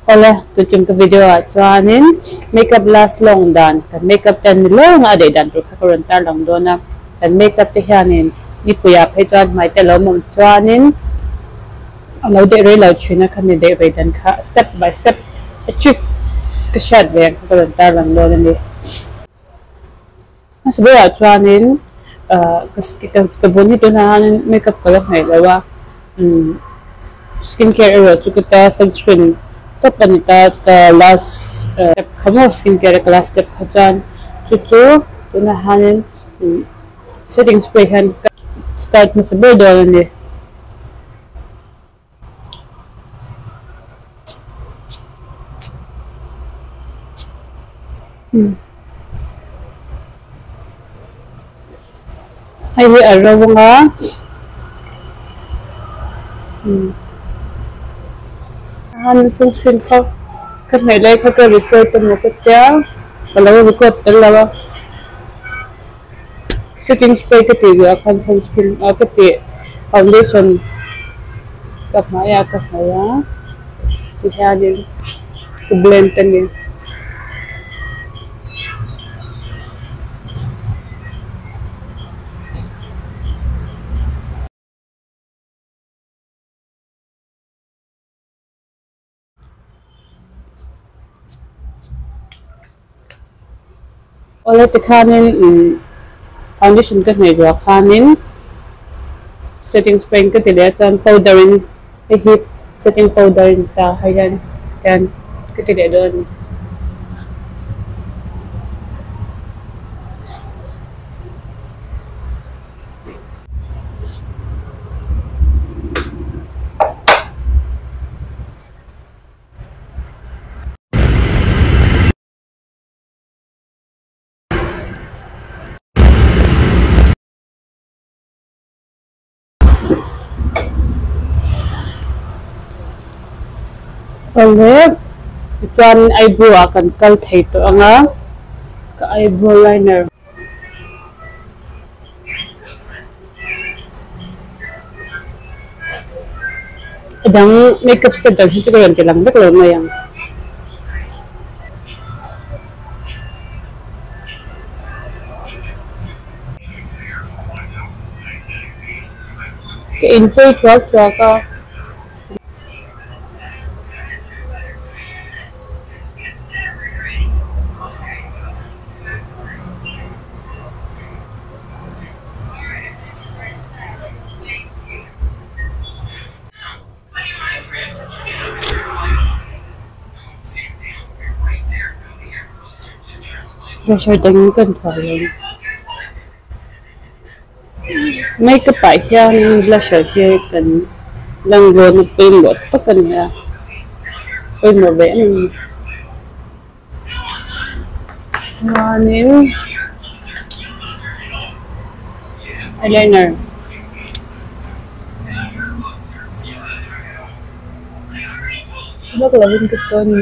Awle tuchung ka video ah chuanin makeup last long dan kan makeup te an ni leng a a daih dan tur kha ka rawn tarlang dawn a kan makeup te hianin nipui ah phei chuan hmai te a lo mawm chuanin a lo daih rei lo thin a khami daih rei dan kha step by step a trick ka hriat ve ang kha ka rawn tarlang dawn a ni. Hmasa berah chuanin ahh ka ka vun hi tunah hianin makeup ka la hnaih lo a umm skin care erawh chu ka ta sunscreen tawp a ni ta ka last step kha maw skin care a ka last step kha chuan chu chu tunah hianin umm setting spray hian ka start hmasa ber dawn a ni. Hei hi a ro anga han sunscreen kha ka hnaih lai kha ka record emaw ka tia ka lo record tel lo a setting spray ka tih duh ah khan sunscreen ah ka tih foundation ka hmaiah ka hnawih a tihianin ka blend a ni. Awle tikhanin umm foundation ka hnaih ruah khanin setting spray in ka ti leh a chuan powder in hei hi setting powder in ta hei hian hian ka ti leh dawn a ni. Awle tichuan eyebrow ah kan kal thei tawh ang a ka eyebrow liner. A dang makeup step dang hi chu ka rawn ti lang vek lo mai ang. Ka inchei thuak thuak a. Blusher dangin ka inthuai lo makeup ah hianin blusher hi kan lang dawn a pawimawh tak a ni a pawimawh ve em a ni. Chuanin eyeliner vak lovin ka tawn.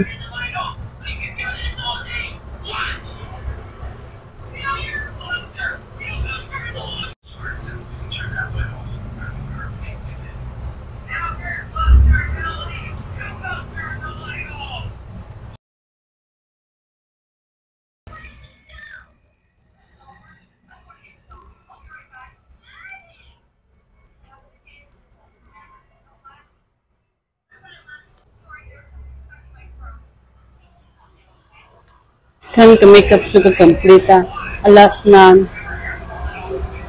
Khan ka makeup chu ka complete a a last nan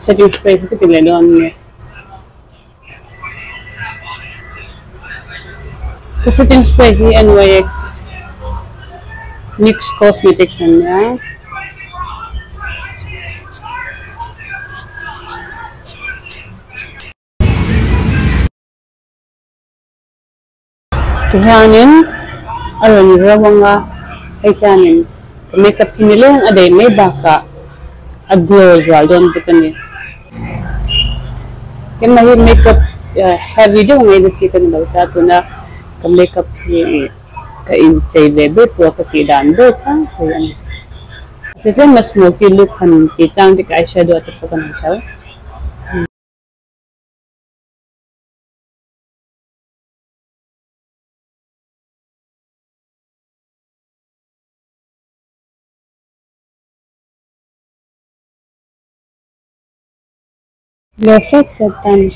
setting spray kha ka ti leh dawn a ni. Ka setting spray hi NYX NYX Cosmetics a nia. Tihianin a rawn ro ang a hei hianin ka makeup hi nileng a daih mai bakah a glow zual dawn bawk a ni. Keimah hi makeup heavy deuh ang ei na chi ka ni lo ta tuna ka makeup hi ka inchei ve ber pawh ka tih dan ber tlangpui a ni. Mahse tlem a smoky look han tih chang te ka eyeshadow te pawh ka nei tho. Leh hret hret a ni.